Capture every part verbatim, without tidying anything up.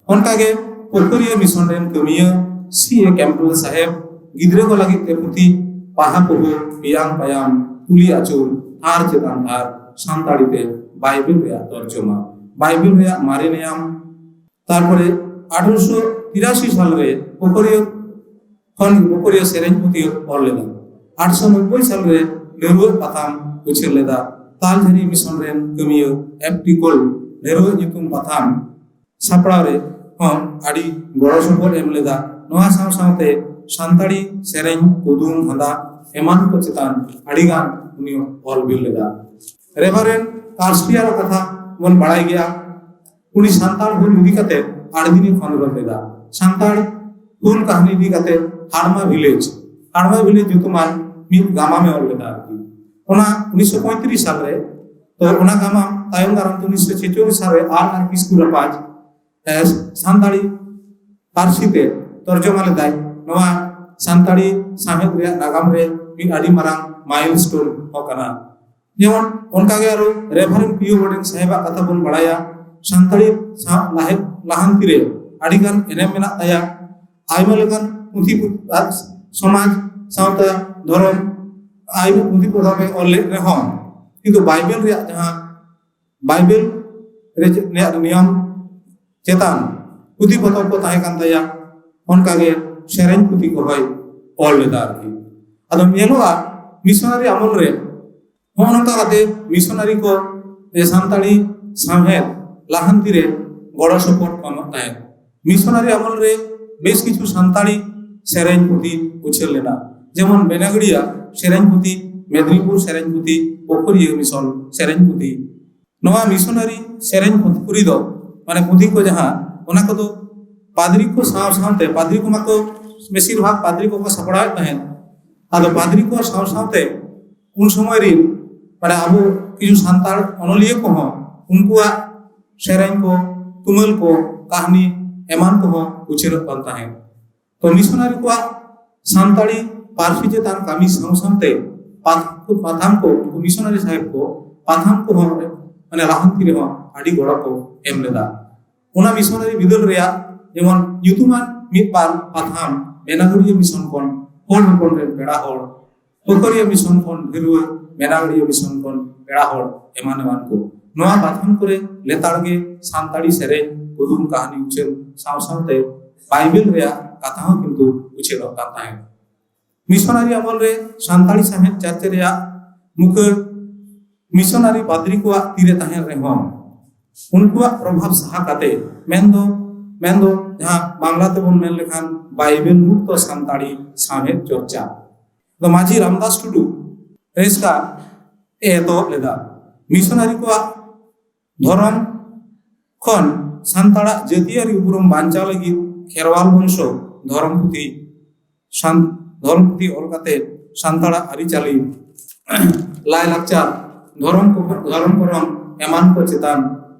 ᱚᱱᱠᱟᱜᱮ ᱯᱩᱠᱷᱩᱨᱤᱭᱟᱹ ᱢᱤᱥᱚᱱ ᱨᱮᱱ ᱠᱟᱹᱢᱤᱭᱟᱹ ᱥᱤ ᱮ ᱠᱮᱢᱯᱵᱮᱞ ᱥᱟᱦᱮᱵᱽ ᱜᱤᱫᱽᱨᱟᱹ ᱠᱚ ᱞᱟᱹᱜᱤᱫ ᱛᱮ ᱯᱩᱛᱷᱤ ᱯᱟᱦᱟ ᱯᱩᱦᱩ, ᱵᱮᱭᱟᱢ ᱯᱟᱭᱟᱢ, ᱛᱩᱞᱤ ᱟᱹᱪᱩᱨ, ᱛᱷᱟᱨ ᱪᱮᱛᱟᱱ ᱛᱷᱟᱨ ᱥᱟᱱᱛᱟᱲᱤ ᱛᱮ ᱵᱟᱭᱵᱮᱞ ᱨᱮᱭᱟᱜ ᱛᱚᱨᱡᱚᱢᱟ, ᱵᱟᱭᱵᱮᱞ ᱨᱮᱭᱟᱜ ᱢᱟᱨᱮ ᱱᱮᱭᱟᱢ, ᱛᱟᱨᱯᱚᱨᱮ ᱟᱴᱷᱨᱚᱥᱚ ᱛᱤᱨᱟᱥᱤ ᱥᱟᱞ ᱨᱮ ᱯᱩᱠᱷᱩᱨᱤᱭᱟᱹ ᱠᱷᱚᱱ ᱯᱩᱠᱷᱩᱨᱤᱭᱟᱹ ᱥᱮᱨᱮᱧ ᱯᱩᱛᱷᱤ ᱚᱞ ᱞᱮᱫᱟ᱾ ᱟᱴᱷᱨᱚᱥᱚ ᱱᱚᱵᱵᱳᱭ ᱥᱟᱞ ᱨᱮ ᱰᱷᱟᱹᱨᱣᱟᱹᱜ ᱯᱟᱛᱷᱟᱢ ᱩᱪᱷᱟᱹᱱ ᱞᱮᱫᱟ᱾ ᱛᱟᱞᱡᱷᱟᱹᱨᱤ ᱢᱤᱥᱚᱱ ᱨᱮᱱ ᱠᱟᱹᱢᱤᱭᱟᱹ ᱮᱯ ᱴᱤ ᱠᱳᱞ ᱰᱷᱟᱹᱨᱣᱟᱹᱜ ᱧᱩᱛᱩᱢ ᱯᱟᱛᱷᱟᱢ ᱥᱟᱯᱲᱟᱣ ᱨᱮ ᱦᱚᱸ ᱟᱹᱰᱤ ᱜᱚᱲᱚ ᱥᱚᱯᱚᱦᱚᱫ ᱮᱢ ᱞᱮᱫᱟ᱾ ᱱᱚᱣᱟ ᱥᱟᱶ ᱥᱟᱶᱛᱮ ᱥᱟᱱᱛᱟᱲᱤ ᱥᱮᱨᱮᱧ, ᱠᱩᱫᱩᱢ, ᱦᱟᱸᱫᱟ ᱮᱢᱟᱱ ᱠᱚ ᱪᱮᱛᱟᱱ ᱟᱹᱰᱤ ᱜᱟᱱ ᱩᱱᱤ ᱚᱞ ᱵᱤᱞ ᱞᱮᱫᱟ᱾ ᱨᱮᱵᱷᱟᱨᱮᱱᱰ ᱠᱟᱨᱥᱯᱤᱭᱟᱨ ᱠᱟᱛᱷᱟ ᱵᱚᱱ ᱵᱟᱲᱟᱭ ᱜᱮᱭᱟ᱾ ᱩᱱᱤ ᱥᱟᱱᱛᱟᱲ ᱦᱩᱞ ᱤᱫᱤ ᱠᱟᱛᱮ ᱟᱹᱰᱤ ᱫᱤᱱ ᱮ ᱠᱷᱚᱸᱫᱽᱨᱚᱸᱫᱽ ᱞᱮᱫᱟ᱾ ᱥᱟᱱᱛᱟᱲ ᱦᱩᱞ ᱠᱟᱹᱦᱱᱤ ᱤᱫᱤ ᱠᱟᱛᱮ ᱦᱟᱲᱢᱟ ᱵᱷᱤᱞᱮᱡᱽ, ᱦᱟᱲᱢᱟ ᱵᱷᱤᱞᱮᱡᱽ ᱧᱩᱛᱩᱢᱟᱱ ᱢᱤᱫ ᱜᱟᱢᱟᱢ ᱮ ᱚᱞ ᱞᱮᱫᱟ ᱟᱨᱠᱤ᱾ ᱚᱱᱟ ᱩᱱᱤᱥᱥᱚ ᱯᱚᱸᱭᱛᱨᱤᱥ ᱥᱟᱞ ᱨᱮ, ᱛᱚ ᱚᱱᱟ ᱜᱟᱢᱟᱢ ᱛᱟᱭᱚᱢ ᱫᱟᱨᱟᱢ ᱛᱮ ᱩᱱᱤᱥᱥᱚ ᱪᱷᱮᱪᱪᱚᱞᱞᱤᱥ ᱥᱟᱞ ᱨᱮ ᱟᱨ ᱟᱨ ᱠᱤᱥᱠᱩ ᱨᱟᱯᱟᱡᱽ, ᱮ, ᱥᱟᱱᱛᱟᱲᱤ ᱯᱟᱹᱨᱥᱤ ᱛᱮ ᱛᱚᱨᱡᱚᱢᱟ ᱞᱮᱫᱟᱭ᱾ ᱱᱚᱣᱟ ᱥᱟᱱᱛᱟᱲᱤ ᱥᱟᱶᱦᱮᱫ ᱨᱮᱭᱟᱜ ᱱᱟᱜᱟᱢ ᱨᱮ ᱢᱤᱫ ᱟᱹᱰᱤ ᱢᱟᱨᱟᱝ ᱢᱟᱭᱤᱞᱥᱴᱳᱱ ᱦᱚᱸ ᱠᱟᱱᱟ᱾ ᱡᱮᱢᱚᱱ ᱚᱱᱠᱟᱜᱮ ᱟᱨᱚ ᱨᱮᱵᱷᱟᱨᱮᱱᱰ ᱯᱤᱭᱳ ᱵᱳᱰᱮᱱ ᱥᱟᱦᱮᱵᱟᱜ ᱠᱟᱛᱷᱟ ᱵᱚᱱ ᱵᱟᱲᱟᱭᱟ᱾ ᱥᱟᱱᱛᱟᱲᱤ ᱥᱟᱶ ᱞᱟᱦᱮᱫ ᱞᱟᱦᱟᱱᱛᱤ ᱨᱮ ᱟᱹᱰᱤᱜᱟᱱ ᱮᱱᱮᱢ ᱢᱮᱱᱟᱜ ᱛᱟᱭᱟ᱾ ᱟᱭᱢᱟ ᱞᱮᱠᱟᱱ ᱯᱩᱛᱷᱤ ᱯᱚ-, ᱟᱨ ᱥᱚᱢᱟᱡᱽ, ᱥᱟᱶᱛᱟ, ᱫᱷᱚᱨᱚᱢ ᱟᱭᱢᱟ ᱯᱩᱛᱷᱤ ᱯᱚᱛᱚᱵ ᱮ ᱚᱞ ᱞᱮᱫ ᱨᱮᱦᱚᱸ, ᱠᱤᱱᱛᱩ ᱵᱟᱭᱵᱮᱞ ᱨᱮᱭᱟᱜ ᱡᱟᱦᱟᱸ ᱵᱟᱭᱵᱮᱞ ᱨᱮ ᱪᱮᱫ ᱨᱮᱭᱟᱜ ᱱᱤᱭᱚᱢ ᱪᱮᱛᱟᱱ ᱯᱩᱛᱷᱤ ᱯᱚᱛᱚᱵ ᱠᱚ ᱛᱟᱦᱮᱸ ᱠᱟᱱ ᱛᱟᱭᱟ, ᱚᱱᱠᱟᱜᱮ ᱥᱮᱨᱮᱧ ᱯᱩᱛᱷᱤ ᱠᱚᱦᱚᱸᱭ ᱚᱞ ᱞᱮᱫᱟ ᱟᱨᱠᱤ᱾ ᱟᱫᱚ ᱧᱮᱞᱚᱜᱼᱟ, ᱢᱤᱥᱚᱱᱟᱨᱤ ᱟᱢᱚᱞ ᱨᱮ ᱱᱚᱜᱼᱚ ᱱᱚᱝᱠᱟ ᱠᱟᱛᱮ ᱢᱤᱥᱚᱱᱟᱨᱤ ᱠᱚ ᱥᱟᱱᱛᱟᱲᱤ ᱥᱟᱶᱦᱮᱫ ᱞᱟᱦᱟᱱᱛᱤ ᱨᱮ ᱜᱚᱲᱚ ᱥᱚᱯᱚᱦᱚᱫ ᱠᱚ ᱮᱢᱚᱜ ᱛᱟᱦᱮᱸᱫ᱾ ᱢᱤᱥᱚᱱᱟᱨᱤ ᱟᱢᱚᱞ ᱨᱮ ᱵᱮᱥ ᱠᱤᱪᱷᱩ ᱥᱟᱱᱛᱟᱲᱤ ᱥᱮᱨᱮᱧ ᱯᱩᱛᱷᱤ ᱩᱪᱷᱟᱹᱱ ᱞᱮᱱᱟ, ᱡᱮᱢᱚᱱ ᱵᱮᱱᱟᱜᱲᱤᱭᱟ ᱥᱮᱨᱮᱧ ᱯᱩᱛᱷᱤ, ᱢᱮᱫᱽᱱᱤᱯᱩᱨ ᱥᱮᱨᱮᱧ ᱯᱩᱛᱷᱤ, ᱯᱩᱠᱷᱩᱨᱤᱭᱟᱹ ᱢᱤᱥᱚᱱ ᱥᱮᱨᱮᱧ ᱯᱩᱛᱷᱤ᱾ ᱱᱚᱣᱟ ᱢᱤᱥᱚᱱᱟᱨᱤ ᱥᱮᱨᱮᱧ ᱯᱩᱛᱷᱤ ᱫᱚ, ᱢᱟᱱᱮ ᱯᱩᱛᱷᱤ ᱠᱚ ᱡᱟᱦᱟᱸ, ᱚᱱᱟ ᱠᱚᱫᱚ ᱯᱟᱫᱽᱨᱤ ᱠᱚ ᱥᱟᱶ ᱥᱟᱶᱛᱮ, ᱯᱟᱫᱽᱨᱤ ᱠᱚ ᱢᱟᱠᱚ ᱵᱮᱥᱤᱨ ᱵᱷᱟᱜᱽ ᱯᱟᱫᱽᱨᱤ ᱠᱚᱠᱚ ᱥᱟᱯᱲᱟᱣᱮᱫ ᱛᱟᱦᱮᱸᱫ, ᱟᱫᱚ ᱯᱟᱫᱽᱨᱤ ᱠᱚ ᱥᱟᱶ ᱥᱟᱶᱛᱮ ᱩᱱ ᱥᱚᱢᱚᱭ ᱨᱤᱱ, ᱢᱟᱱᱮ ᱟᱵᱚ ᱠᱤᱪᱷᱩ ᱥᱟᱱᱛᱟᱲ ᱚᱱᱚᱞᱤᱭᱟᱹ ᱠᱚᱦᱚᱸ ᱩᱱᱠᱩᱣᱟᱜ ᱥᱮᱨᱮᱧ ᱠᱚ, ᱛᱩᱢᱟᱹᱞ ᱠᱚ, ᱠᱟᱹᱦᱱᱤ ᱮᱢᱟᱱ ᱠᱚᱦᱚᱸ ᱩᱪᱷᱟᱹᱱᱚᱜ ᱠᱟᱱ ᱛᱟᱦᱮᱸᱫ᱾ ᱛᱚ ᱢᱤᱥᱚᱱᱟᱨᱤ ᱠᱚᱣᱟᱜ ᱥᱟᱱᱛᱟᱲᱤ ᱯᱟᱹᱨᱥᱤ ᱪᱮᱛᱟᱱ ᱠᱟᱹᱢᱤ ᱥᱟᱶ ᱥᱟᱶᱛᱮ ᱯᱟᱛ-, ᱯᱟᱛᱷᱟᱢ ᱠᱚ, ᱩᱱᱠᱩ ᱢᱤᱥᱚᱱᱟᱨᱤ ᱥᱟᱦᱮᱵ ᱠᱚ ᱯᱟᱛᱷᱟᱢ ᱠᱚᱦᱚᱸ ᱢᱟᱱᱮ ᱞᱟᱦᱟᱱᱛᱤ ᱨᱮᱦᱚᱸ ᱟᱹᱰᱤ ᱜᱚᱲᱚ ᱠᱚ ᱮᱢ ᱞᱮᱫᱟ᱾ ᱚᱱᱟ ᱢᱤᱥᱚᱱᱟᱨᱤ ᱵᱤᱫᱟᱹᱞ ᱨᱮᱭᱟᱜ ᱡᱮᱢᱚᱱ ᱧᱩᱛᱩᱢᱟᱱ ᱢᱤᱫ ᱵᱟᱨ ᱯᱟᱛᱷᱟᱢ, ᱢᱮᱱᱟᱜᱟᱹᱲᱤᱭᱟᱹ ᱢᱤᱥᱚᱱ ᱠᱷᱚᱱ ᱦᱚᱲ ᱦᱚᱯᱚᱱ ᱨᱮᱱ ᱯᱮᱲᱟ ᱦᱚᱲ, ᱯᱟᱹᱠᱟᱹᱲᱤᱭᱟᱹ ᱢᱤᱥᱚᱱ ᱠᱷᱚᱱ ᱰᱷᱟᱹᱨᱣᱟᱹ, ᱢᱮᱱᱟᱜᱟᱹᱲᱤᱭᱟᱹ ᱢᱤᱥᱚᱱ ᱠᱷᱚᱱ ᱯᱮᱲᱟ ᱦᱚᱲ, ᱮᱢᱟᱱ ᱮᱢᱟᱱ ᱠᱚ᱾ ᱱᱚᱣᱟ ᱯᱟᱛᱷᱟᱢ ᱠᱚᱨᱮ ᱞᱮᱛᱟᱲ ᱜᱮ ᱥᱟᱱᱛᱟᱲᱤ ᱥᱮᱨᱮᱧ, ᱠᱩᱫᱩᱢ, ᱠᱟᱹᱦᱱᱤ ᱩᱪᱷᱟᱹᱱ ᱥᱟᱶ ᱥᱟᱶᱛᱮ ᱵᱟᱭᱵᱮᱞ ᱨᱮᱭᱟᱜ ᱠᱟᱛᱷᱟ ᱦᱚᱸ ᱠᱤᱱᱛᱩ ᱩᱪᱷᱟᱹᱱᱚᱜ ᱠᱟᱱ ᱛᱟᱦᱮᱸᱫ᱾ ᱢᱤᱥᱚᱱᱟᱨᱤ ᱟᱢᱚᱞ ᱨᱮ ᱥᱟᱱᱛᱟᱲᱤ ᱥᱟᱶᱦᱮᱫ ᱪᱟᱨᱪᱟ ᱨᱮᱭᱟᱜ ᱢᱩᱠᱷᱟᱹ ᱢᱤᱥᱚᱱᱟᱨᱤ ᱯᱟᱫᱽᱨᱤ ᱠᱚᱣᱟᱜ ᱛᱤᱨᱮ ᱛᱟᱦᱮᱸ ᱨᱮᱦᱚᱸ, ᱩᱱᱠᱩᱣᱟᱜ ᱯᱨᱚᱵᱷᱟᱵᱽ ᱥᱟᱦᱟ ᱠᱟᱛᱮ, ᱢᱮᱱᱫᱚ ᱢᱮᱱᱫᱚ ᱡᱟᱦᱟᱸ ᱵᱟᱝᱞᱟ ᱛᱮᱵᱚᱱ ᱢᱮᱱ ᱞᱮᱠᱷᱟᱱ ᱵᱟᱭᱵᱮᱞ ᱢᱩᱠᱛᱚ ᱥᱟᱱᱛᱟᱲᱤ ᱥᱟᱶᱦᱮᱫ ᱪᱚᱨᱪᱟ ᱫᱚ ᱢᱟᱹᱡᱷᱤ ᱨᱟᱢᱫᱟᱥ ᱴᱩᱰᱩ ᱨᱮᱥᱠᱟ ᱮ ᱮᱛᱚᱦᱚᱵ ᱞᱮᱫᱟ᱾ ᱢᱤᱥᱚᱱᱟᱨᱤ ᱠᱚᱣᱟᱜ ᱫᱷᱚᱨᱚᱢ ᱠᱷᱚᱱ ᱥᱟᱱᱛᱟᱲᱟᱜ ᱡᱟᱹᱛᱤᱭᱟᱹᱨᱤ ᱩᱯᱨᱩᱢ ᱵᱟᱧᱪᱟᱣ ᱞᱟᱹᱜᱤᱫ ᱠᱷᱮᱨᱣᱟᱞ ᱵᱚᱝᱥᱚ ᱫᱷᱚᱨᱚᱢ ᱯᱩᱛᱷᱤ, ᱥᱟᱱ-, ᱫᱷᱚᱨᱚᱢ ᱯᱩᱛᱷᱤ ᱚᱞ ᱠᱟᱛᱮ ᱥᱟᱱᱛᱟᱲᱟᱜ ᱟᱹᱨᱤᱪᱟᱹᱞᱤ, ᱞᱟᱭᱼᱞᱟᱠᱪᱟᱨ, ᱫᱷᱚᱨᱚᱢ ᱠᱚ, ᱫᱷᱚᱨᱚᱢ ᱠᱚᱨᱚᱢ ᱮᱢᱟᱱ ᱠᱚ ᱪᱮᱛᱟᱱ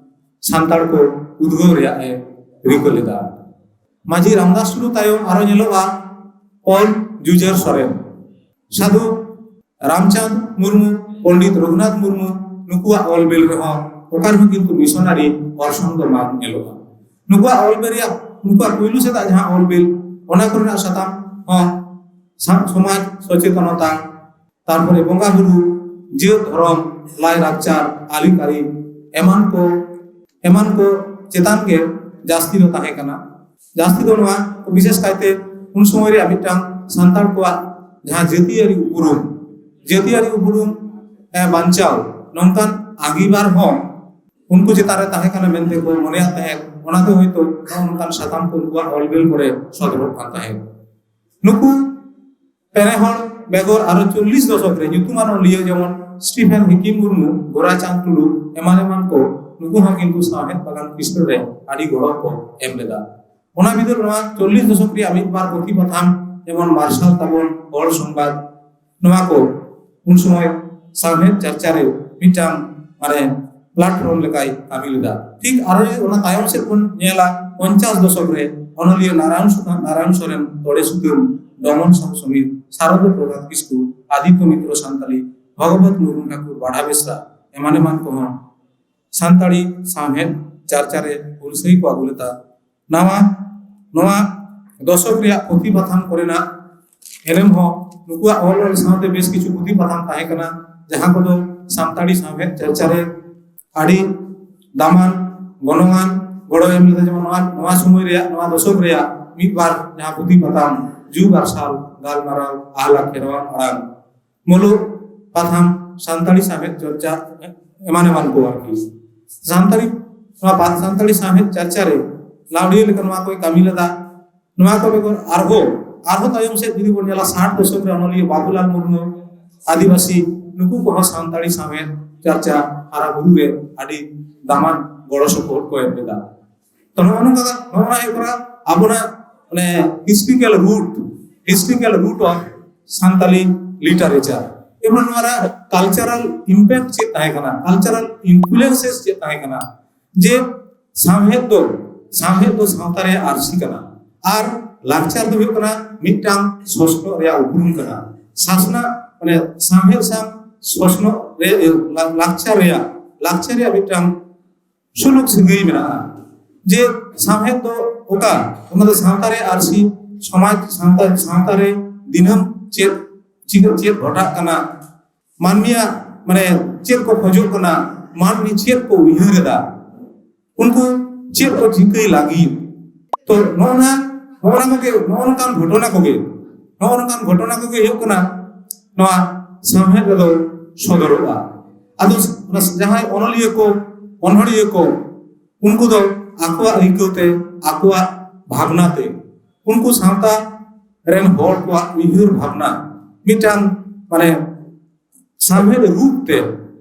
ᱥᱟᱱᱛᱟᱲ ᱠᱚ ᱩᱫᱽᱜᱟᱹᱣ ᱨᱮᱭᱟᱜ ᱮ ᱨᱤᱠᱟᱹ ᱞᱮᱫᱟ᱾ ᱢᱟᱹᱡᱷᱤ ᱨᱟᱢᱫᱟᱥ ᱴᱩᱰᱩ ᱛᱟᱭᱚᱢ ᱟᱨᱚ ᱧᱮᱞᱚᱜᱼᱟ ᱚᱞ ᱡᱩᱡᱷᱟᱹᱨ ᱥᱚᱨᱮᱱ᱾ ᱥᱟᱹᱫᱷᱩ ᱨᱟᱢᱪᱟᱸᱫᱽ ᱢᱩᱨᱢᱩ, ᱯᱚᱱᱰᱤᱛ ᱨᱚᱜᱷᱩᱱᱟᱛᱷ ᱢᱩᱨᱢᱩ, ᱱᱩᱠᱩᱣᱟᱜ ᱚᱞ ᱵᱤᱞ ᱨᱮᱦᱚᱸ ᱚᱠᱟ ᱨᱮᱦᱚᱸ ᱠᱤᱱᱛᱩ ᱢᱤᱥᱚᱱᱟᱨᱤ ᱚᱨᱥᱚᱝ ᱫᱚ ᱵᱟᱝ ᱧᱮᱞᱚᱜᱼᱟ᱾ ᱱᱩᱠᱩᱣᱟᱜ ᱚᱞ ᱵᱤᱞ ᱨᱮᱭᱟᱜ, ᱱᱩᱠᱩᱣᱟᱜ ᱯᱩᱭᱞᱩ ᱥᱮᱫᱟᱜ ᱡᱟᱦᱟᱸ ᱚᱞ ᱵᱤᱞ, ᱚᱱᱟ ᱠᱚᱨᱮᱱᱟᱜ ᱥᱟᱛᱟᱢ ᱦᱚᱸ ᱥᱟ-, ᱥᱚᱢᱟᱡᱽ ᱥᱚᱪᱮᱛᱚᱱᱚᱛᱟ, ᱛᱟᱨᱯᱚᱨᱮ ᱵᱚᱸᱜᱟ ᱵᱩᱨᱩ, ᱡᱟᱹᱛ ᱫᱷᱚᱨᱚᱢ, ᱞᱟᱭ ᱞᱟᱠᱪᱟᱨ, ᱟᱹᱨᱤᱪᱟᱹᱞᱤ, ᱮᱢᱟᱱ ᱠᱚ, ᱮᱢᱟᱱ ᱠᱚ ᱪᱮᱛᱟᱱ ᱜᱮ ᱡᱟᱹᱥᱛᱤ ᱫᱚ ᱛᱟᱦᱮᱸ ᱠᱟᱱᱟ᱾ ᱡᱟᱹᱥᱛᱤ ᱫᱚ ᱱᱚᱣᱟ ᱵᱤᱥᱮᱥ ᱠᱟᱭᱛᱮ ᱩᱱ ᱥᱚᱢᱚᱭ ᱨᱮᱭᱟᱜ ᱢᱤᱫᱴᱟᱝ ᱥᱟᱱᱛᱟᱲ ᱠᱚᱣᱟᱜ ᱡᱟᱦᱟᱸ ᱡᱟᱹᱛᱤᱭᱟᱹᱨᱤ ᱩᱯᱨᱩᱢ, ᱡᱟᱹᱛᱤᱭᱟᱹᱨᱤ ᱩᱯᱨᱩᱢ, ᱮ, ᱵᱟᱧᱪᱟᱣ, ᱱᱚᱝᱠᱟᱱ ᱟᱸᱜᱤᱵᱷᱟᱨ ᱦᱚᱸ ᱩᱱᱠᱩ ᱪᱮᱛᱟᱱ ᱨᱮ ᱛᱟᱦᱮᱸ ᱠᱟᱱᱟ ᱢᱮᱱᱛᱮ ᱠᱚ ᱢᱚᱱᱮᱭᱟᱜ ᱛᱟᱦᱮᱸᱫ᱾ ᱚᱱᱟᱛᱮ ᱦᱚᱭᱛᱳ ᱱᱚᱜᱼᱚ ᱱᱚᱝᱠᱟᱱ ᱥᱟᱛᱟᱢ ᱠᱚ ᱩᱱᱠᱩᱣᱟᱜ ᱚᱞ ᱵᱤᱞ ᱠᱚᱨᱮ ᱥᱚᱫᱚᱨᱚᱜ ᱠᱟᱱ ᱛᱟᱦᱮᱸᱫ᱾ ᱱᱩᱠᱩ ᱯᱮᱱᱮ ᱦᱚᱲ ᱵᱮᱜᱚᱨ ᱟᱨᱚ ᱪᱚᱞᱞᱤᱥ ᱫᱚᱥᱚᱠ ᱨᱮ ᱧᱩᱛᱩᱢᱟᱱ ᱚᱱᱚᱞᱤᱭᱟᱹ ᱡᱮᱢᱚᱱ ᱥᱴᱤᱯᱷᱮᱱ ᱦᱤᱠᱤᱢ ᱢᱩᱨᱢᱩ, ᱜᱳᱨᱟᱪᱟᱸᱫᱽ ᱴᱩᱰᱩ, ᱮᱢᱟᱱ ᱮᱢᱟᱱ ᱠᱚ, ᱱᱩᱠᱩ ᱦᱚᱸ ᱠᱤᱱᱛᱩ ᱥᱟᱶᱦᱮᱫ ᱵᱟᱜᱟᱱ ᱠᱷᱤᱥᱴᱟᱹ ᱨᱮ ᱟᱹᱰᱤ ᱜᱚᱲᱚ ᱠᱚ ᱮᱢ ᱞᱮᱫᱟ᱾ ᱚᱱᱟ ᱵᱤᱫᱟᱹᱞ ᱱᱚᱣᱟ ᱪᱚᱞᱞᱤᱥ ᱫᱚᱥᱚᱠ ᱨᱮᱭᱟᱜ ᱢᱤᱫ ᱵᱟᱨ ᱯᱩᱛᱷᱤ ᱯᱟᱛᱷᱟᱢ, ᱡᱮᱢᱚᱱ ᱢᱟᱨᱥᱟᱞ ᱛᱟᱵᱚᱱ, ᱦᱚᱲ ᱥᱚᱝᱵᱟᱫ, ᱱᱚᱣᱟ ᱠᱚ ᱩᱱ ᱥᱚᱢᱚᱭ ᱥᱟᱶᱦᱮᱫ ᱪᱟᱨᱪᱟ ᱨᱮ ᱢᱤᱫᱴᱟᱝ, ᱢᱟᱱᱮ, ᱯᱞᱟᱴᱯᱷᱚᱨᱢ ᱞᱮᱠᱟᱭ ᱠᱟᱹᱢᱤ ᱞᱮᱫᱟ᱾ ᱴᱷᱤᱠ ᱟᱨᱚ ᱡᱩᱫᱤ ᱚᱱᱟ ᱛᱟᱭᱚᱢ ᱥᱮᱫ ᱵᱚᱱ ᱧᱮᱞᱟ, ᱯᱚᱧᱪᱟᱥ ᱫᱚᱥᱚᱠ ᱨᱮ ᱚᱱᱚᱞᱤᱭᱟᱹ ᱱᱟᱨᱟᱭᱚᱱ ᱥᱩ-, ᱱᱟᱨᱟᱭᱚᱱ ᱥᱚᱨᱮᱱ ᱛᱚᱲᱮ ᱥᱩᱛᱟᱹᱢ, ᱰᱚᱢᱚᱱ ᱥᱟᱦᱩ ᱥᱚᱢᱤᱨ, ᱥᱟᱨᱚᱫᱟ ᱯᱨᱚᱥᱟᱫᱽ ᱠᱤᱥᱠᱩ, ᱟᱫᱤᱛᱛᱚ ᱢᱤᱛᱨᱚ ᱥᱟᱱᱛᱟᱞᱤ, ᱵᱷᱚᱜᱚᱵᱚᱛ ᱢᱩᱨᱢᱩ ᱴᱷᱟᱠᱩᱨ ᱵᱟᱲᱟ ᱵᱮᱥᱨᱟ, ᱮᱢᱟᱱ ᱮᱢᱟᱱ ᱠᱚᱦᱚᱸ ᱥᱟᱱᱛᱟᱲᱤ ᱥᱟᱶᱦᱮᱫ ᱪᱟᱨᱪᱟ ᱨᱮ ᱦᱩᱞᱥᱟᱹᱭ ᱠᱚ ᱟᱹᱜᱩ ᱞᱮᱫᱟ᱾ ᱱᱟᱣᱟ ᱱᱚᱣᱟ ᱫᱚᱥᱚᱠ ᱨᱮᱭᱟᱜ ᱯᱩᱛᱷᱤ ᱯᱟᱛᱷᱟᱢ ᱠᱚᱨᱮᱱᱟᱜ ᱮᱱᱮᱢ ᱦᱚᱸ ᱱᱩᱠᱩᱣᱟᱜ ᱚᱞ ᱚᱞ ᱥᱟᱶᱛᱮ ᱵᱮᱥ ᱠᱤᱪᱷᱩ ᱯᱩᱛᱷᱤ ᱯᱟᱛᱷᱟᱢ ᱛᱟᱦᱮᱸ ᱠᱟᱱᱟ, ᱡᱟᱦᱟᱸ ᱠᱚᱫᱚ ᱥᱟᱱᱛᱟᱲᱤ ᱥᱟᱶᱦᱮᱫ ᱪᱟᱨᱪᱟ ᱨᱮ ᱟᱹᱰᱤ ᱫᱟᱢᱟᱱ ᱜᱚᱱᱚᱝᱟᱱ ᱜᱚᱲᱚ ᱮᱢ ᱞᱮᱫᱟ᱾ ᱡᱮᱢᱚᱱ ᱱᱚᱣᱟ ᱱᱚᱣᱟ ᱥᱚᱢᱚᱭ ᱨᱮᱭᱟᱜ, ᱱᱚᱣᱟ ᱫᱚᱥᱚᱠ ᱨᱮᱭᱟᱜ ᱢᱤᱫ ᱵᱟᱨ ᱡᱟᱦᱟᱸ ᱯᱩᱛᱷᱤ ᱯᱟᱛᱷᱟᱢ, ᱡᱩᱜᱽ ᱟᱨᱥᱟᱞ, ᱜᱟᱞᱢᱟᱨᱟᱣ, ᱟᱦᱞᱟ ᱠᱷᱮᱨᱣᱟᱞ ᱟᱲᱟᱝ, ᱢᱩᱞᱩᱠ ᱯᱟᱛᱷᱟᱢ, ᱥᱟᱱᱛᱟᱲᱤ ᱥᱟᱶᱦᱮᱫ ᱪᱚᱨᱪᱟ, ᱮᱢᱟᱱ ᱮᱢᱟᱱ ᱠᱚ ᱟᱨᱠᱤ᱾ ᱥᱟᱱᱛᱟᱲᱤ ᱱᱚᱣᱟ ᱯᱟ- ᱥᱟᱱᱛᱟᱲᱤ ᱥᱟᱶᱦᱮᱫ ᱪᱟᱨᱪᱟ ᱨᱮ ᱞᱟᱣᱰᱤᱭᱟ ᱞᱮᱠᱟ ᱱᱚᱣᱟ ᱠᱚᱭ ᱠᱟᱹᱢᱤ ᱞᱮᱫᱟ᱾ ᱱᱚᱣᱟ ᱠᱚ ᱵᱮᱜᱚᱨ ᱟᱨᱦᱚᱸ ᱟᱨᱦᱚᱸ ᱛᱟᱭᱚᱢ ᱥᱮᱫ ᱡᱩᱫᱤ ᱵᱚᱱ ᱧᱮᱞᱟ, ᱥᱟᱴ ᱫᱚᱥᱚᱠ ᱨᱮ ᱚᱱᱚᱞᱤᱭᱟᱹ ᱵᱟᱵᱩᱞᱟᱞ ᱢᱩᱨᱢᱩ, ᱟᱹᱫᱤᱵᱟᱹᱥᱤ, ᱱᱩᱠᱩ ᱠᱚᱦᱚᱸ ᱥᱟᱱᱛᱟᱲᱤ ᱥᱟᱶᱦᱮᱫ ᱪᱟᱨᱪᱟ ᱦᱟᱨᱟ ᱵᱩᱨᱩ ᱨᱮ ᱟᱹᱰᱤ ᱫᱟᱢᱟᱱ ᱜᱚᱲᱚ ᱥᱚᱯᱚᱦᱚᱫ ᱠᱚ ᱮᱢ ᱞᱮᱫᱟ᱾ ᱛᱚ ᱱᱚᱜᱼᱚ ᱱᱚᱝᱠᱟ ᱱᱚᱜᱼᱚ ᱱᱚᱣᱟ ᱦᱩᱭᱩᱜ ᱠᱟᱱᱟ ᱟᱵᱚᱱᱟᱜ ᱢᱟᱱᱮ historical root, historical root of Santali literature᱾ ᱮᱵᱚᱝ ᱱᱚᱣᱟ ᱨᱮ cultural impact ᱪᱮᱫ ᱛᱟᱦᱮᱸ ᱠᱟᱱᱟ, cultural influences ᱪᱮᱫ ᱛᱟᱦᱮᱸ ᱠᱟᱱᱟ, ᱡᱮ ᱥᱟᱶᱦᱮᱫ ᱫᱚ ᱥᱟᱶᱦᱮᱫ ᱫᱚ ᱥᱟᱶᱛᱟ ᱨᱮᱭᱟᱜ ᱟᱹᱨᱥᱤ ᱠᱟᱱᱟ, ᱟᱨ ᱞᱟᱠᱪᱟᱨ ᱫᱚ ᱦᱩᱭᱩᱜ ᱠᱟᱱᱟ ᱢᱤᱫᱴᱟᱝ ᱥᱚᱥᱱᱚᱜ ᱨᱮᱭᱟᱜ ᱩᱯᱨᱩᱢ ᱠᱟᱱᱟ᱾ ᱥᱟᱥᱱᱟᱜ ᱢᱟᱱᱮ ᱥᱟᱶᱦᱮᱫ ᱥᱟᱶ ᱥᱚᱥᱱᱚᱜ ᱨᱮ ᱞᱟ- ᱞᱟᱠᱪᱟᱨ ᱨᱮᱭᱟᱜ ᱞᱟᱠᱪᱟᱨ ᱨᱮᱭᱟᱜ ᱢᱤᱫᱴᱟᱝ ᱥᱩᱞᱩᱠ ᱥᱟᱹᱜᱟᱹᱭ ᱢᱮᱱᱟᱜᱼᱟ᱾ ᱡᱮ ᱥᱟᱶᱦᱮᱫ ᱫᱚ ᱚᱠᱟ, ᱚᱱᱟ ᱫᱚ ᱥᱟᱶᱛᱟ ᱨᱮᱭᱟᱜ ᱟᱹᱨᱥᱤ, ᱥᱚᱢᱟᱡᱽ ᱥᱟᱶᱛᱟ ᱥᱟᱶᱛᱟ ᱨᱮ ᱫᱤᱱᱟᱹᱢ ᱪᱮᱫ ᱪᱤᱠᱟᱹ ᱪᱮᱫ ᱜᱷᱚᱴᱟᱜ ᱠᱟᱱᱟ, ᱢᱟᱹᱱᱢᱤᱭᱟᱜ ᱢᱟᱱᱮ ᱪᱮᱫ ᱠᱚ ᱠᱷᱚᱡᱚᱜ ᱠᱟᱱᱟ, ᱢᱟᱹᱱᱢᱤ ᱪᱮᱫ ᱠᱚ ᱩᱭᱦᱟᱹᱨ ᱮᱫᱟ, ᱩᱱᱠᱩ ᱪᱮᱫ ᱠᱚ ᱪᱤᱠᱟᱹᱭ ᱞᱟᱹᱜᱤᱫ᱾ ᱛᱚ ᱱᱚᱜᱼᱚ ᱱᱟ ᱱᱚᱜᱼᱚ ᱱᱟ ᱠᱚᱜᱮ ᱱᱚᱜᱼᱚ ᱱᱚᱝᱠᱟᱱ ᱜᱷᱚᱴᱚᱱᱟ ᱠᱚᱜᱮ ᱱᱚᱜᱼᱚ ᱱᱚᱝᱠᱟᱱ ᱜᱷᱚᱴᱚᱱᱟ ᱠᱚᱜᱮ ᱦᱩᱭᱩᱜ ᱠᱟᱱᱟ ᱱᱚᱣᱟ ᱥᱟᱶᱦᱮᱫ ᱨᱮᱫᱚ ᱥᱚᱫᱚᱨᱚᱜᱼᱟ᱾ ᱟᱫᱚ ᱚᱱᱟ ᱡᱟᱦᱟᱸᱭ ᱚᱱᱚᱞᱤᱭᱟᱹ ᱠᱚ, ᱚᱱᱚᱲᱦᱤᱭᱟᱹ ᱠᱚ, ᱩᱱᱠᱩ ᱫᱚ ᱟᱠᱚᱣᱟᱜ ᱟᱹᱭᱠᱟᱹᱣ ᱛᱮ, ᱟᱠᱚᱣᱟᱜ ᱵᱷᱟᱵᱽᱱᱟ ᱛᱮ, ᱩᱱᱠᱩ ᱥᱟᱶᱛᱟ ᱨᱮᱱ ᱦᱚᱲ ᱠᱚᱣᱟᱜ ᱩᱭᱦᱟᱹᱨ ᱵᱷᱟᱵᱽᱱᱟ ᱢᱤᱫᱴᱟᱝ ᱢᱟᱱᱮ ᱥᱟᱶᱦᱮᱫ ᱨᱩᱯ ᱛᱮ,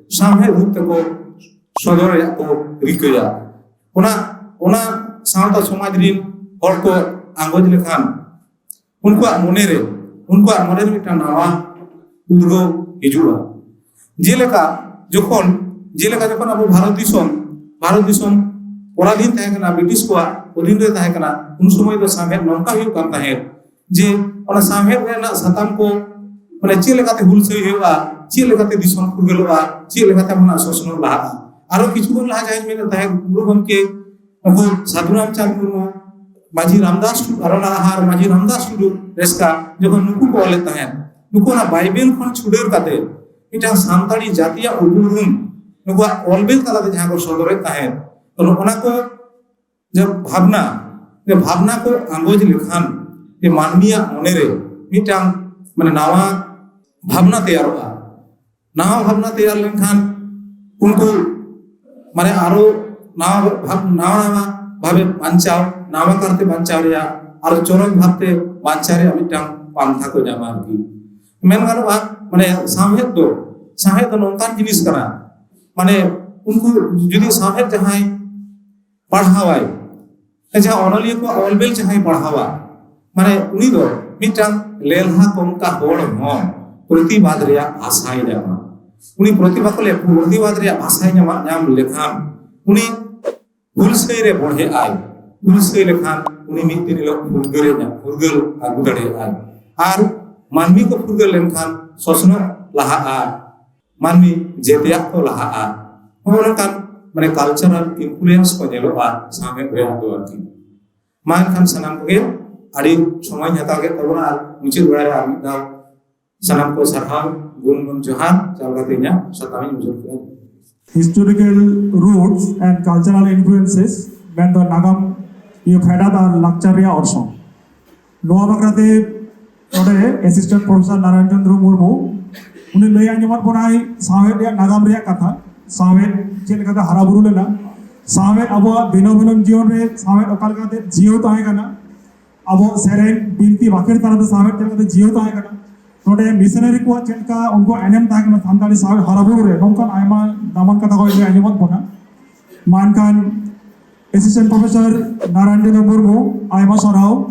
ᱥᱟᱶᱦᱮᱫ ᱨᱩᱯ ᱛᱮᱠᱚ ᱥᱚᱫᱚᱨ ᱨᱮᱭᱟᱜ ᱠᱚ ᱨᱤᱠᱟᱹᱭᱟ᱾ ᱚᱱᱟ ᱚᱱᱟ ᱥᱟᱶᱛᱟ ᱥᱚᱢᱟᱡᱽ ᱨᱤᱱ ᱦᱚᱲ ᱠᱚ ᱟᱸᱜᱚᱪ ᱞᱮᱠᱷᱟᱱ ᱩᱱᱠᱩᱣᱟᱜ ᱢᱚᱱᱮᱨᱮ ᱩᱱᱠᱩᱣᱟᱜ ᱢᱚᱱᱮᱨᱮ ᱢᱤᱫᱴᱟᱝ ᱱᱟᱣᱟ ᱩᱫᱽᱜᱟᱹᱣ ᱦᱤᱡᱩᱜᱼᱟ᱾ ᱡᱮᱞᱮᱠᱟ ᱡᱚᱠᱷᱚᱱ ᱡᱮᱞᱮᱠᱟ ᱡᱚᱠᱷᱚᱱ ᱟᱵᱚ ᱵᱷᱟᱨᱚᱛ ᱫᱤᱥᱚᱢ ᱵᱷᱟᱨᱚᱛ ᱫᱤᱥᱚᱢ ᱯᱚᱨᱟᱫᱷᱤᱱ ᱛᱟᱦᱮᱸ ᱠᱟᱱᱟ, ᱵᱨᱤᱴᱤᱥ ᱠᱚᱣᱟᱜ ᱚᱫᱷᱤᱱ ᱨᱮ ᱛᱟᱦᱮᱸ ᱠᱟᱱᱟ, ᱩᱱ ᱥᱚᱢᱚᱭ ᱫᱚ ᱥᱟᱶᱦᱮᱫ ᱱᱚᱝᱠᱟ ᱦᱩᱭᱩᱜ ᱠᱟᱱ ᱛᱟᱦᱮᱸᱫ ᱡᱮ ᱚᱱᱟ ᱥᱟᱶᱦᱮᱫ ᱨᱮᱱᱟᱜ ᱥᱟᱛᱟᱢ ᱠᱚ ᱢᱟᱱᱮ ᱪᱮᱫ ᱞᱮᱠᱟᱛᱮ ᱦᱩᱞᱥᱟᱹᱭ ᱦᱩᱭᱩᱜᱼᱟ, ᱪᱮᱫ ᱞᱮᱠᱟᱛᱮ ᱫᱤᱥᱚᱢ ᱯᱷᱩᱨᱜᱟᱹᱞᱚᱜᱼᱟ, ᱪᱮᱫ ᱞᱮᱠᱟᱛᱮ ᱟᱵᱚᱱᱟᱜ ᱥᱚᱥᱱᱚᱜ ᱞᱟᱦᱟᱜᱼᱟ, ᱟᱨᱚ ᱠᱤᱪᱷᱩ ᱠᱷᱚᱱ ᱞᱟᱦᱟ ᱡᱟᱦᱟᱸᱧ ᱢᱮᱱᱮᱫ ᱛᱟᱦᱮᱸᱫ, ᱜᱩᱨᱩ ᱜᱚᱢᱠᱮ ᱱᱩᱠᱩ ᱥᱟᱹᱫᱷᱩ ᱨᱟᱢᱪᱟᱸᱫᱽ ᱢᱩᱨᱢᱩ, ᱢᱟᱹᱡᱷᱤ ᱨᱟᱢᱫᱟᱥ ᱴᱩ-, ᱟᱨᱚ ᱞᱟᱦᱟ ᱟᱨ ᱢᱟᱹᱡᱷᱤ ᱨᱟᱢᱫᱟᱥ ᱴᱩᱰᱩ ᱨᱮᱥᱠᱟ ᱡᱚᱠᱷᱚᱱ ᱱᱩᱠᱩ ᱠᱚ ᱚᱞᱮᱫ ᱛᱟᱦᱮᱸᱫ, ᱱᱩᱠᱩ ᱚᱱᱟ ᱵᱟᱭᱵᱮᱞ ᱠᱷᱚᱱ ᱪᱷᱩᱰᱟᱹᱨ ᱠᱟᱛᱮ ᱢᱤᱫᱴᱟᱝ ᱥᱟᱱᱛᱟᱲᱤ ᱡᱟᱹᱛᱤᱭᱟᱜ ᱩᱯᱨᱩᱢ ᱱᱩᱠᱩᱣᱟᱜ ᱚᱞ ᱵᱮᱞ ᱛᱟᱞᱟᱛᱮ ᱡᱟᱦᱟᱸ ᱠᱚ ᱥᱚᱫᱚᱨᱮᱫ ᱛᱟᱦᱮᱸᱫ, ᱛᱚ ᱱᱚᱜᱼᱚ ᱱᱟ ᱠᱚ ᱡᱮ ᱵᱷᱟᱵᱽᱱᱟ, ᱡᱮ ᱵᱷᱟᱵᱽᱱᱟ ᱠᱚ ᱟᱸᱜᱚᱪ ᱞᱮᱠᱷᱟᱱ ᱡᱮ ᱢᱟᱹᱱᱢᱤᱭᱟᱜ ᱢᱚᱱᱮᱨᱮ ᱢᱤᱫᱴᱟᱝ ᱢᱟᱱᱮ ᱱᱟᱣᱟ ᱵᱷᱟᱵᱽᱱᱟ ᱛᱮᱭᱟᱨᱚᱜᱼᱟ᱾ ᱱᱟᱣᱟ ᱵᱷᱟᱵᱽᱱᱟ ᱛᱮᱭᱟᱨ ᱞᱮᱱᱠᱷᱟᱱ ᱩᱱᱠᱩ ᱢᱟᱱᱮ ᱟᱨᱚ ᱱᱟᱣᱟ ᱵᱷᱟᱵᱽ-, ᱱᱟᱣᱟ ᱱᱟᱣᱟ ᱵᱷᱟᱵᱮ ᱵᱟᱧᱪᱟᱣ, ᱱᱟᱣᱟ ᱠᱟᱨᱛᱮ ᱵᱟᱧᱪᱟᱣ ᱨᱮᱭᱟᱜ, ᱟᱨᱚ ᱪᱚᱨᱚᱠ ᱵᱷᱟᱵᱽᱛᱮ ᱵᱟᱧᱪᱟᱣ ᱨᱮᱭᱟᱜ ᱢᱤᱫᱴᱟᱝ ᱯᱟᱱᱛᱷᱟ ᱠᱚ ᱧᱟᱢᱟ ᱟᱨᱠᱤ᱾ ᱢᱮᱱ ᱜᱟᱱᱚᱜᱼᱟ, ᱢᱟᱱᱮ ᱥᱟᱶᱦᱮᱫ ᱫᱚ, ᱥᱟᱶᱦᱮᱫ ᱫᱚ ᱱᱚᱝᱠᱟᱱ ᱡᱤᱱᱤᱥ ᱠᱟᱱᱟ, ᱢᱟᱱᱮ ᱩᱱᱠᱩ ᱡᱩᱫᱤ ᱥᱟᱶᱦᱮᱫ ᱡᱟᱦᱟᱸᱭ ᱯᱟᱲᱦᱟᱣᱟᱭ, ᱡᱟᱦᱟᱸ ᱚᱱᱚᱞᱤᱭᱟᱹ ᱠᱚᱣᱟᱜ ᱚᱞ ᱵᱮᱞ ᱡᱟᱦᱟᱸᱭ ᱯᱟᱲᱦᱟᱣᱟ, ᱢᱟᱱᱮ ᱩᱱᱤ ᱫᱚ ᱢᱤᱫᱴᱟᱝ ᱞᱮᱞᱦᱟ ᱠᱚᱝᱠᱟ ᱦᱚᱲ ᱦᱚᱸ ᱯᱨᱚᱛᱤᱵᱟᱫ ᱨᱮᱭᱟᱜ ᱵᱷᱟᱥᱟᱭ ᱧᱟᱢᱟ᱾ ᱩᱱᱤ ᱯᱨᱚᱛᱤᱵᱟᱫ ᱠᱚ ᱞᱟᱹᱭᱟ, ᱯᱨᱚᱛᱤᱵᱟᱫ ᱨᱮᱭᱟᱜ ᱵᱷᱟᱥᱟᱭ ᱧᱟᱢᱟ, ᱧᱟᱢ ᱞᱮᱠᱷᱟᱱ ᱩᱱᱤ ᱦᱩᱞᱥᱟᱹᱭ ᱨᱮ ᱵᱚᱲᱦᱮᱜ ᱟᱭ᱾ ᱦᱩᱞᱥᱟᱹᱭ ᱞᱮᱠᱷᱟᱱ ᱩᱱᱤ ᱢᱤᱫ ᱫᱤᱱ ᱦᱤᱞᱳᱜ ᱯᱷᱩᱨᱜᱟᱹᱞ ᱮ ᱧᱟᱢ, ᱯᱷᱩᱨᱜᱟᱹᱞ ᱟᱹᱜᱩ ᱫᱟᱲᱮᱭᱟᱜᱼᱟᱭ᱾ ᱟᱨ ᱢᱟᱹᱱᱢᱤ ᱠᱚ ᱯᱷᱩᱨᱜᱟᱹᱞ ᱞᱮᱱᱠᱷᱟᱱ ᱥᱚᱥᱱᱚᱜ ᱞᱟᱦᱟᱜᱼᱟ, ᱢᱟᱹᱱᱢᱤ ᱡᱮᱛᱮᱭᱟᱜ ᱠᱚ ᱞᱟᱦᱟᱜᱼᱟ᱾ ᱱᱚᱜᱼᱚ ᱱᱚᱝᱠᱟᱱ ᱢᱟᱱᱮ cultural influence ᱠᱚ ᱧᱮᱞᱚᱜᱼᱟ ᱥᱟᱶᱦᱮᱫ ᱨᱮᱭᱟᱜ ᱫᱚ ᱟᱨᱠᱤ᱾ ᱢᱟ ᱮᱱᱠᱷᱟᱱ ᱥᱟᱱᱟᱢ ᱠᱚᱜᱮ ᱟᱹᱰᱤ ᱥᱚᱢᱚᱭ ᱦᱟᱛᱟᱣ ᱠᱮᱫ ᱛᱟᱵᱚᱱᱟ, ᱟᱨ ᱢᱩᱪᱟᱹᱫ ᱵᱮᱲᱟ ᱨᱮ ᱟᱨ ᱢᱤᱫ ᱫᱷᱟᱣ ᱥᱟᱱᱟᱢ ᱠᱚ ᱥᱟᱨᱦᱟᱣ, ᱜᱩᱱ ᱜᱩᱱ ᱡᱚᱦᱟᱨ ᱪᱟᱞ ᱠᱟᱛᱮ ᱤᱧᱟᱹᱜ ᱥᱟᱛᱟᱢ ᱤᱧ ᱢᱩᱪᱟᱹᱫ ᱠᱮᱫᱟ᱾ Historical roots and cultural influences, ᱢᱮᱱᱫᱚ ᱱᱟᱜᱟᱢ ᱤᱭᱟᱹ ᱯᱷᱮᱰᱟᱛ ᱟᱨ ᱞᱟᱠᱪᱟᱨ ᱨᱮᱭᱟᱜ ᱚᱨᱥᱚᱝ᱾ ᱱᱚᱣᱟ ᱵᱟᱠᱷᱨᱟᱛᱮ ᱱᱚᱰᱮ Assistant Professor ᱱᱟᱨᱟᱭᱚᱱ ᱪᱚᱸᱫᱽᱨᱚ ᱢᱩᱨᱢᱩ, ᱩᱱᱤ ᱞᱟᱹᱭ ᱟᱸᱡᱚᱢᱟᱫ ᱵᱚᱱᱟᱭ ᱥᱟᱶᱦᱮᱫ ᱨᱮᱭᱟᱜ ᱱᱟᱜᱟᱢ ᱨᱮᱭᱟᱜ ᱠᱟᱛᱷᱟ, ᱥᱟᱶᱦᱮᱫ ᱪᱮᱫ ᱞᱮᱠᱟᱛᱮ ᱦᱟᱨᱟ ᱵᱩᱨᱩ ᱞᱮᱱᱟ, ᱥᱟᱶᱦᱮᱫ ᱟᱵᱚᱣᱟᱜ ᱫᱤᱱᱟᱹᱢ ᱦᱤᱞᱳᱜ ᱡᱤᱭᱚᱱ ᱨᱮ ᱥᱟᱶᱦᱮᱫ ᱚᱠᱟ ᱞᱮᱠᱟᱛᱮ ᱡᱤᱭᱟᱹᱣ ᱛᱟᱦᱮᱸ ᱠᱟᱱᱟ, ᱟᱵᱚ ᱥᱮᱨᱮᱧ, ᱵᱤᱱᱛᱤ, ᱵᱟᱠᱷᱮᱲ ᱛᱟᱞᱟᱛᱮ ᱥᱟᱶᱦᱮᱫ ᱪᱮᱫ ᱞᱮᱠᱟᱛᱮ ᱡᱤᱭᱟᱹᱣ ᱛᱟᱦᱮᱸ ᱠᱟᱱᱟ, ᱱᱚᱰᱮ ᱢᱤᱥᱚᱱᱟᱨᱤ ᱠᱚᱣᱟᱜ ᱪᱮᱫ ᱞᱮᱠᱟ ᱩᱱᱠᱩᱣᱟᱜ ᱮᱱᱮᱢ ᱛᱟᱦᱮᱸ ᱠᱟᱱᱟ ᱥᱟᱱᱛᱟᱲᱤ ᱥᱟᱶᱦᱮᱫ ᱦᱟᱨᱟ ᱵᱩᱨᱩ ᱨᱮ, ᱱᱚᱝᱠᱟᱱ ᱟᱭᱢᱟ ᱫᱟᱢᱟᱱ ᱠᱟᱛᱷᱟ ᱠᱚ ᱞᱟᱹᱭ ᱟᱸᱡᱚᱢᱟᱫ ᱵᱚᱱᱟ᱾ ᱢᱟ ᱮᱱᱠᱷᱟᱱ Assistant Professor ᱱᱟᱨᱟᱭᱚᱱ ᱪᱚᱸᱫᱽᱨᱚ ᱢᱩᱨᱢᱩ, ᱟᱭᱢᱟ ᱥᱟᱨᱦᱟᱣ᱾